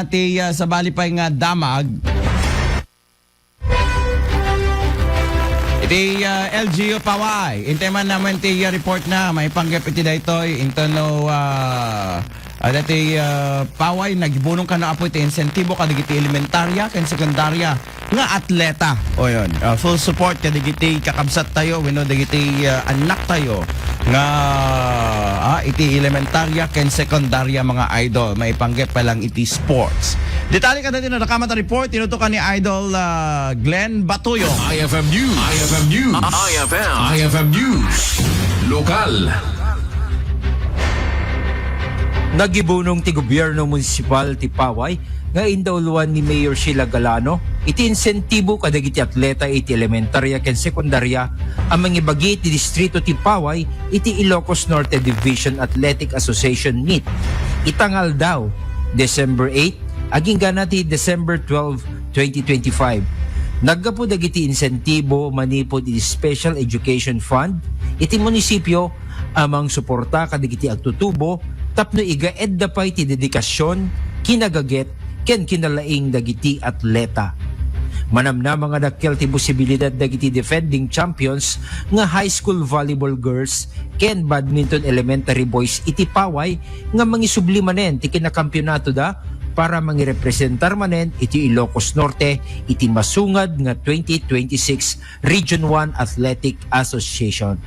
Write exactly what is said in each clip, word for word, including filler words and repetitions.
ti, ah, sabali pay nga damag. Iti, ah, L G U Paway, intay man naman ti, ah, report na maipanggep iti daytoy, intono, ah, adda ti, ah, Paway, nagibunong kano, Apo, iti insentibo kadagiti elementarya ken sekundarya nga atleta. O yun, ah, full support kadagiti kakabsat tayo, wenno dagiti, ah, annak tayo nga, ah, iti elementarya ken sekundarya, mga idol, maipanggep pa lang iti sports. Detalye kadagiti nadakamat a report, tinutukan ni Idol, ah, Glenn Batuyo. I F M News. I F M News. I F M. I F M News. Lokal. Nagibunong ti gobyerno munisipal ti Paway nga indauluan ni Mayor Sheila Galano iti insentibo kadagiti atleta iti elementarya ken sekundarya a mangibagi ti distrito ti Paway iti Ilocos Norte Division Athletic Association meet ita nga aldaw, December eight, agingga na ti December twelve, twenty twenty-five. Naggapu dagiti insentibo manipud iti Special Education Fund iti munisipio a mangsuporta kadagiti agtutubo tapno igaedda pay ti dedikasyon, kinagaget, ken kinalaing dagiti atleta. Manamnama nga dakkel ti posibilidad dagiti defending champions nga high school volleyball girls ken badminton elementary boys iti Paway nga mangisubli manen ti kinakampionatoda para mangirepresentar manen iti Ilocos Norte iti masungad nga twenty twenty-six Region one Athletic Association.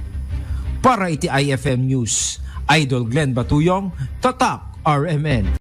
Para iti I F M News, Idol Glenn Batuyong, Tatak R M N.